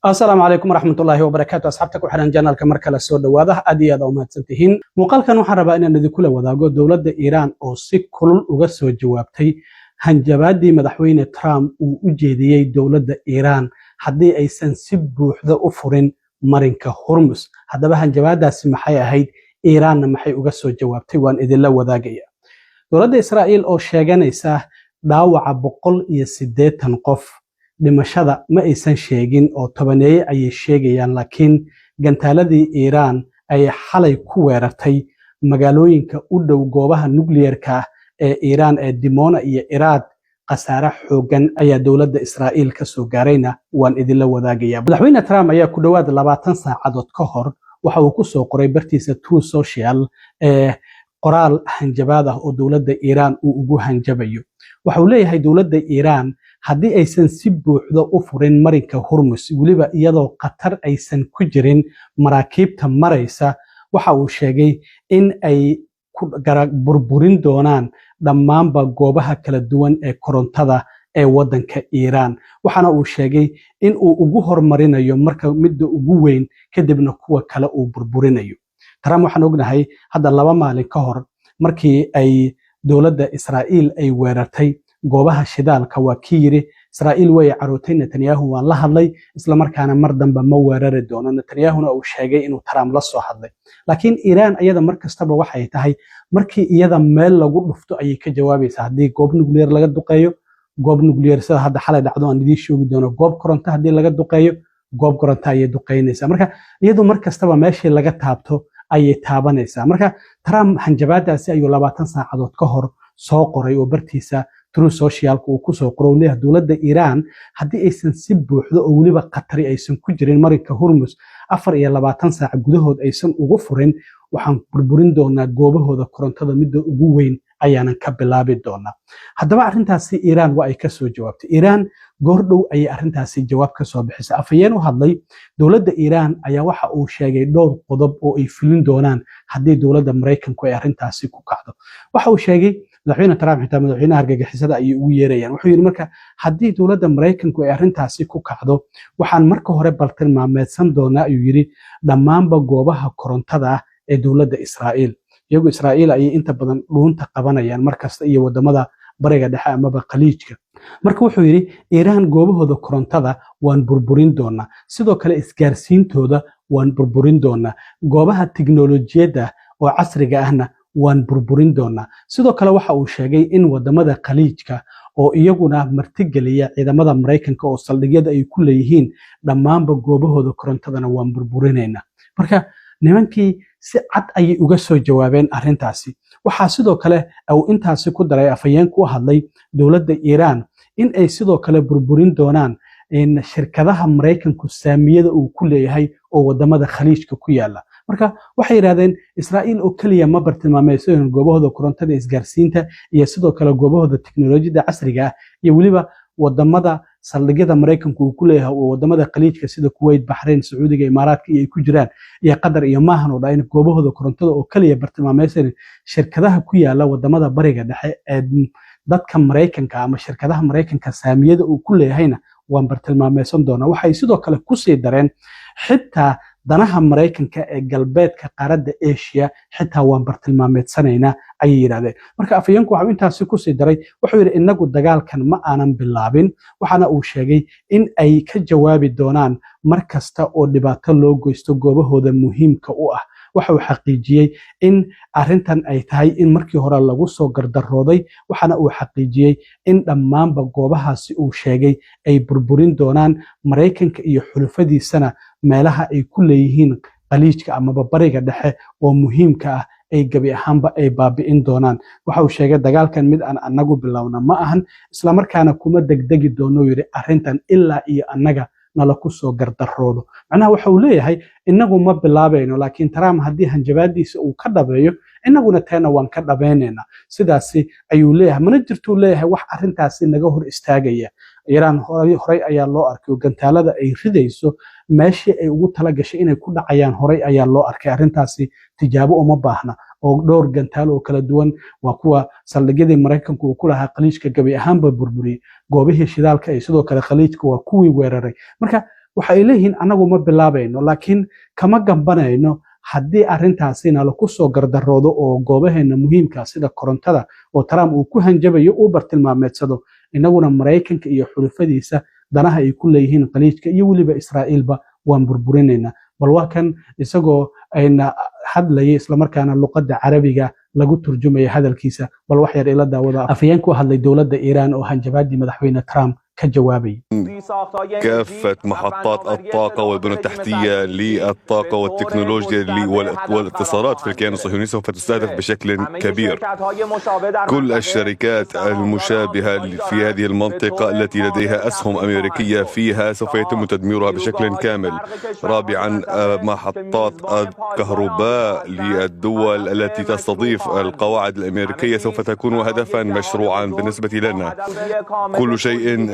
Asalaamu calaykum waraxmatullaahi wabarakaatu. Asxaabta ku xiran channelka, mar kale soo dhowaada. Aad iyo aad u mahadsantihiin. Muuqaalkan waxaan rabaa inaan idinkula wadaago dowladda Iiraan oo si kulul uga soo jawaabtay hanjabaadii Madaxweyne Trump uu u jeediyey dowladda Iiraan haddii aysan si buuxda u furin marinka Hormus. Haddaba hanjabaadaasi maxay ahayd? Iiraanna maxay uga soo jawaabtay? Waan idinla wadaagaya. Dowladda Israa'iil oo sheeganaysa dhaawaca 180 qof, dhimashada ma aysan sheegin oo tobaneeye ayay sheegayaan, laakiin gantaaladii Iiraan ay xalay ku weerartay magaalooyinka u dhow goobaha nuclearka ah ee Iiraan ee Dimona iyo Iraad, khasaare xooggan ayaa dowladda Israa'iil ka soo gaarayna waan idinla wadaagaya. Madaxweyne Trump ayaa ku dhowaad 20 saacadood ka hor waxa uu ku soo qoray bartiisa Truth Social ee qoraal hanjabaad ah oo dowladda Iiraan uu ugu hanjabayo. Waxa uu leeyahay dowladda Iiraan haddii aysan si buuxda u furin marinka Hormus, weliba iyadoo khatar aysan ku jirin maraakiibta maraysa, waxa uu sheegay in ay burburin doonaan dhammaanba goobaha kala duwan ee korontada ee waddanka Iiraan. Waxaana uu sheegay in uu ugu hormarinayo marka midda ugu weyn, kadibna kuwa kale uu burburinayo. Trump waxaan ognahay hadda 2 maalin ka hor markii ay dowladda Israa'iil ay weerartay goobaha shidaalka, waa kii yidhi: "Israa'iil way carootay, Netanyahu waan la hadlay, islamarkaana mar dambe ma weerari doono." Netanyahuna uu sheegay inuu Trump la soo hadlay. Laakiin Iiraan iyada mar kastaba waxay tahay markii iyada meel lagu dhufto ayay ka jawaabaysaa. Haddii goob nuclear laga duqeeyo, goob nuclear, sida hadda xalay dhacdo aan idiin sheegi doono, goob koronto haddii laga duqeeyo, goob koronto ayay duqeynaysaa. Marka iyadu mar kastaba meeshii laga taabto ayay taabanaysaa. Marka Trump hanjabaadaasi ayuu 20 saacadood ka hor soo qoray oo bartiisa Truth Socialka uu kusoo qoro. Leeyahay dowladda Iiraan haddii aysan si buuxdo oo weliba khatari aysan ku jirin marinka Hormus 24 saac gudahood aysan ugu furin, waxaan burburin doonaa goobahooda korontada, midda ugu weyn ayaanan ka bilaabi doonaa. Haddaba arrintaasi Iiraan waa ay ka soo jawaabtay. Iiraan goordhow ayay arrintaasi jawaab ka soo bixisay. Afhayeen u hadlay dowladda Iiraan ayaa waxa uu sheegay dhowr qodob oo ay fulin doonaan haddii dowladda Maraykanku ay arrintaasi ku kacdo. Waxa uu sheegay Madaxweyne Trump xitaa madaxweynaha argagixisada ayay ugu yeerayaan. Wuxuu yidhi marka haddii dowladda Maraykanku ay arrintaasi ku kacdo, waxaan marka hore baltilmaameedsan doonaa, ayuu yidhi, dhammaanba goobaha korontada ah ee dowladda Israa'iil. Iyagu Israa'iil ayay inta badan dhuunta qabanayaan markasta iyo wadamada Bariga Dhexe amaba Khaliijka. Marka wuxuu yidhi Iiraan goobahooda korontada waan burburin doonaa, sidoo kale isgaarsiintooda waan burburin doonaa, goobaha tiknolojiyadda oo casriga ahna waan burburin doonaa. Sidoo kale waxa uu sheegay in wadamada Khaliijka oo iyaguna martigeliya ciidamada Maraykanka oo saldhigyada ay ku leeyihiin, dhammaanba goobahooda korontadana waan burburinaynaa. Marka nimankii si cad ayay uga soo jawaabeen arrintaasi. Waxaa sidoo kale uu intaasi ku daray afhayeenku u hadlay dowladda Iiraan in ay sidoo kale burburin doonaan shirkadaha Maraykanku saamiyada uu ku leeyahay oo wadamada Khaliijka ku yaala. Marka waxay yidhahdeen Israa'iil oo keliya ma bartilmaameysan goobahooda korontada, isgaarsiinta iyo sidoo kale goobahooda teknolojiyadda casriga ah iyo weliba wadamada saldhigyada Maraykanku uu ku leeyahay oo wadamada Khaliijka sida Kuwait, Baxrayn, Sacuudiga, Imaaraadka iyo ay ku jiraan iyo Qatar iyo maahan oo dhan in goobahooda korontada oo keliya bartilmaameysan. Shirkadaha ku yaala wadamada Bariga Dhexe ee dadka Maraykanka ama shirkadaha Maraykanka saamiyada uu ku leeyahayna waan bartilmaameysan doonaa. Waxay sidoo kale kusii dareen xitaa danaha Maraykanka ee galbeedka qaaradda Asia xitaa waan bartilmaameedsanaynaa, ayay yidhahdeen. Marka afhayeenku waxuu intaasi kusii daray, wuxuu yidhi inagu dagaalkan ma aanan bilaabin. Waxaana uu sheegay in ay ka jawaabi doonaan mar kasta oo dhibaato loo geysto goobahooda muhiimka u ah. Waxa uu xaqiijiyey in arrintan ay tahay in markii hore lagu soo gardarooday, waxaana uu xaqiijiyey in dhammaanba goobahaasi uu sheegay ay burburin doonaan, Maraykanka iyo xulufadiisana meelaha ay ku leeyihiin Khaliijka amaba Bariga Dhexe oo muhiimka ah ay gebi ahaanba ay baabi'in doonaan. Waxa uu sheegay dagaalkan mid aan anagu bilowna ma ahan, islamarkaana kuma degdegi doono, yidhi, arrintan ilaa iyo annaga nala ku soo gardaroodo. Macnaha waxa uu leeyahay inagu ma bilaabayno, laakiin Trump haddii hanjabaadiisa uu ka dhabeeyo, inaguna teena waan ka dhabaynaynaa, sidaasi ayuu leeyahay. Mana jirtuu leeyahay wax arrintaasi naga hor istaagaya. Iiraan horay ayaa loo arkay oo gantaalada ay ridayso meeshii ay ugu tala gashay inay ku dhacayaan horay ayaa loo arkay. Arrintaasi tijaabo uma baahna oo dhowr gantaalo oo kala duwan waa kuwa saldhigyadii Maraykanku uu ku lahaa Khaliijka gabi ahaanba burburiyey, goobihii shidaalka iyo sidoo kale Khaliijka waa kuwii weeraray. Marka Waxa ay leeyihiin, annagu ma bilaabayno, laakiin kama gambanayno haddii arrintaasina laku soo gardaroodo oo goobaheena muhiimka sida korontada oo Trump uu ku hanjabayo uu bartilmaameedsado. Innaguna Maraykanka iyo xulufadiisa danaha ay ku leeyihiin Khaliijka iyo weliba Israa'iilba waan burburinaynaa. Bal waa kan isagoo ayna hadlayay, islamarkaana luqadda Carabiga lagu turjumaya hadalkiisa. Bal wax yar ila daawada afhayeen ku hadlay dowladda Iiraan oo hanjabaadii Madaxweyne Trump ka jawaabay. كافة محطات الطاقة والبنى التحتية للطاقة والتكنولوجيا والاتصالات في الكيان الصهيوني سوف تستهدف بشكل كبير. كل الشركات المشابهة في هذه المنطقة التي لديها أسهم أمريكية فيها سوف يتم تدميرها بشكل كامل. رابعا، محطات الكهرباء للدول التي تستضيف القواعد الأمريكية سوف تكون هدفا مشروعا بالنسبة لنا. كل شيء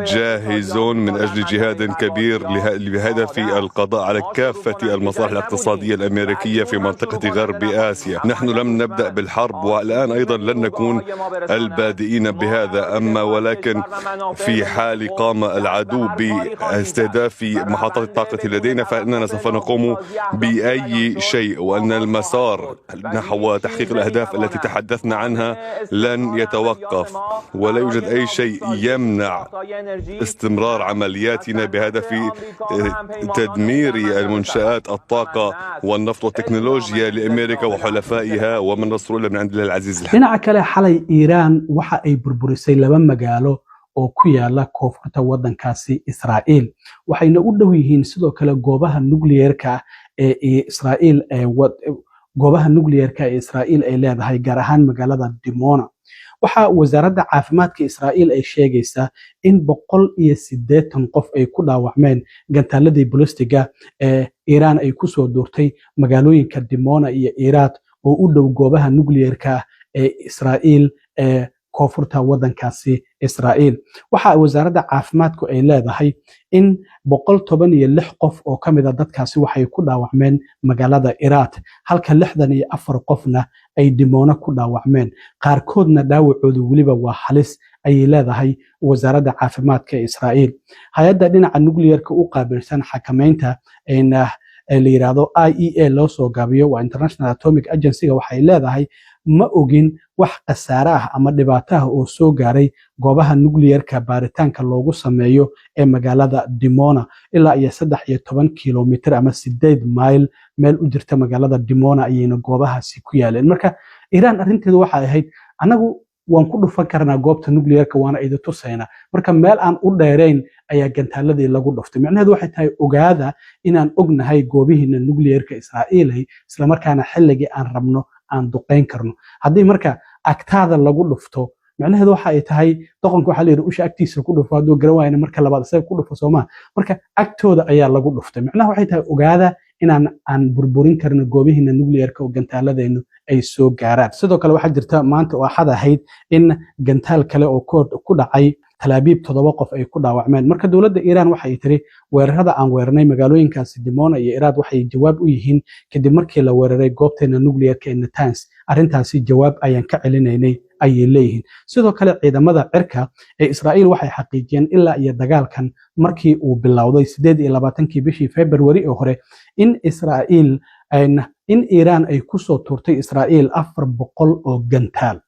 جاهز من أجل جهاد كبير بهدف القضاء على كافة المصالح الاقتصادية الأمريكية في منطقة غرب آسيا. نحن لم نبدأ بالحرب، والآن أيضا لن نكون البادئين بهذا. أما ولكن في حال قام العدو باستهداف محطات الطاقة لدينا، فإننا سوف نقوم بأي شيء، وأن المسار نحو تحقيق الأهداف التي تحدثنا عنها لن يتوقف، ولا يوجد أي شيء يمنع استمرار عملياتنا بهدف تدمير المنشآت الطاقة والنفط والتكنولوجيا لأمريكا وحلفائها، وما النصر إلا من عند الله العزيز الحميد. Dhinaca kale, xalay Iiraan waxa ay burburisay laba magaalo oo ku yaala koonfurta waddankaasi Israa'iil, waxayna u dhow yihiin sidoo kale goobaha nukliyeerka ee Israa'iil ee goobaha nukliyeerka ee Israa'iil ay leedahay, gaar ahaan magaalada Dimona. Waxaa wasaaradda caafimaadka Israa'iil ay sheegaysaa in 180 qof ay ku dhaawacmeen gantaaladii bolistiga ee Iiraan ay kusoo duurtay magaalooyinka Dimona iyo Iiraad oo u dhow goobaha nukliyeerka ee Israa'iil ee koonfurta waddankaasi Israa'iil. Waxa wasaaradda caafimaadku ay leedahay in 116 qof oo ka mid a dadkaasi waxay ku dhaawacmeen magaalada Iraad, halka 64 qofna ay Dimoona ku dhaawacmeen. Qaarkoodna dhaawacoodu weliba waa halis, ayay leedahay wasaaradda caafimaadka ee Israa'iil. Hay-adda dhinaca nuclearka u qaabilsan xakameynta la yidhaahdo IEA loo soo gaabiyo, waa International Atomic Agency-ga, waxay leedahay ma ogin wax khasaare ah ama dhibaato ah oo soo gaaray goobaha nuclearka baaritaanka loogu sameeyo ee magaalada Dimona. Ilaa iyo 13 kilomitir ama 8 mayl meel u jirta magaalada Dimona ayayna goobahaasi ku yaaleen. Marka Iiraan arrinteedu waxay ahayd, annagu waan ku dhufan karnaa goobta nuclearka, waana idi tusaynaa. Marka meel aan u dheerayn ayaa gantaaladii lagu dhuftay. Micnaheedu waxay tahay, ogaada inaan ognahay goobihiina nuclearka, Israa'iilay, islamarkaana xilligii aan rabno aan duqayn karno. Haddii marka agtaada lagu dhufto, micnaheedu waxa ay tahay, doqonka waxaa la yidhi usha agtiisa ku dhufo, hadduu garan waayana marka labaad isaga ku dhufo, soomaa? Marka agtooda ayaa lagu dhuftay. Micnaha waxay tahay, ogaada inaan aan burburin karno goobihiina nuclearka oo gantaaladeennu ay soo gaaraan. Sidoo kale waxaa jirta maanta oo Axad ahayd in gantaal kale oo ku dhacay Talaabiib 7 qof ay ku dhaawacmeen. Marka dowladda Iiraan waxay tiri, weerarada aan weerarnay magaalooyinkaasi Dimona iyo Iraad waxay jawaab u yihiin kadib markii la weeraray goobteena nuclearka ee Natanz. Arrintaasi jawaab ayaan ka celinaynay, ayay leeyihiin. Sidoo kale ciidamada cirka ee Israa'iil waxay xaqiijiyeen ilaa iyo dagaalkan markii uu bilowday 28-kii bishii February ee hore in Iiraan ay kusoo tuurtay Israa'iil 400 oo gantaal.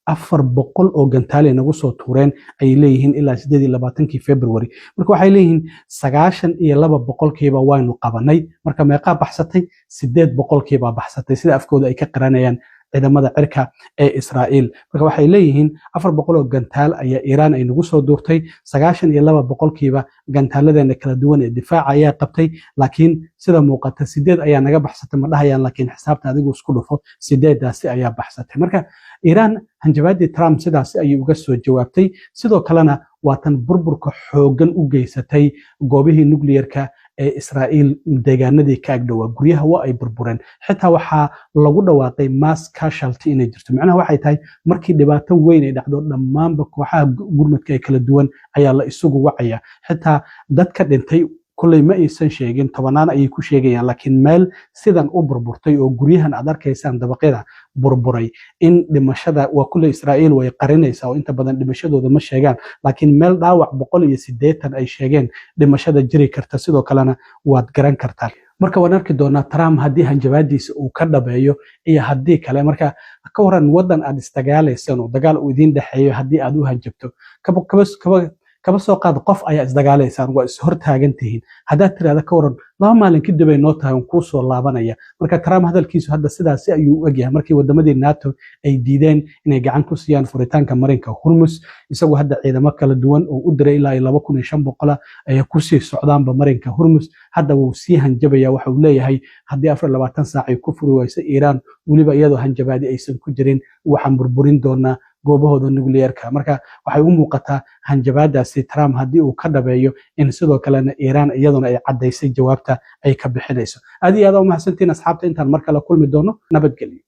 400 oo gantaal ay nagu soo tuureen, ayay leeyihiin, ilaa 28-kii February. Marka waxay leeyihiin 92% waynu qabanay. Marka meeqaa baxsatay? 8% baxsatay, sida afkooda ay ka qiranayaan ciidamada cirka ee Israa'iil. Marka waxay leeyihiin 400 oo gantaal ayaa Iiraan ay nagu soo duurtay, 92% gantaaladeena kala duwan ee difaaca ayaa qabtay, laakiin sida muuqata sideed ayaa naga baxsatay. Ma dhahayaan, laakiin xisaabta adigu isku dhufo, sideedaasi ayaa baxsatay. Marka Iiraan hanjabaadii Trump sidaasi ayay uga soo jawaabtay. Sidoo kalena waa tan burburka xooggan u geysatay goobihii nuclearka ee Israa'iil, deegaanadii ka agdhowaa. Guryaha waa ay burbureen. Xitaa waxaa lagu dhawaaqay mass casualty inay jirto. Macnaha waxay tahay, markii dhibaato weyn ay dhacdo, dhammaanba kooxaha gurmadka ee kala duwan ayaa la isugu wacaya. Xitaa dadka dhintay Kulley ma aysan sheegin, tobanaan ayay ku sheegayaan, laakiin meel sidan u burburtay oo guryahan aad arkaysaan, dabaqyada burburay, in dhimashada waa kulley Israa'iil way qarinaysaa oo inta badan dhimashadooda ma sheegaan, laakiin meel dhaawac 180 ay sheegeen, dhimashada jiri karta sidoo kalena waad garan kartaa. Marka waan arki doonaa Trump haddii hanjabaadiisa uu ka dhabeeyo iyo haddii kale. Marka ka waran waddan aad isdagaalaysaan oo dagaal uu idiin dhexeeyo haddii aad u hanjabto? Kaba soo qaad qof ayaa isdagaalaysaan, waa is hortaagan tihiin, haddaad tirahda ka waran 2 maalin kadib ay noo tahay, on kuu soo laabanaya. Marka Trump hadalkiisu hadda sidaasi ayuu u egyahay. Markii wadamadii NATO ay diideen inay gacan ku siiyaan furitaanka marinka Hormus, isagu hadda ciidamo kala duwan oo u diray ilaa iyo 2500 ayay kusii socdaanba marinka Hormus. Hadda wuu sii hanjabaya. Waxa uu leeyahay haddii 24 saac ay ku furi wayso Iiraan, weliba iyadoo hanjabaadi aysan ku jirin, waxaan burburin doonaa goobahooda nukliyeerka. Marka waxay u muuqataa hanjabaadaasi Trump haddii uu ka dhabeeyo in sidoo kalena Iiraan iyaduna ay caddaysay jawaabta ay ka bixinayso. Aad iyo aad u mahadsantiin, asxaabta. Intaan mar kale kulmi doono, nabadgelyo.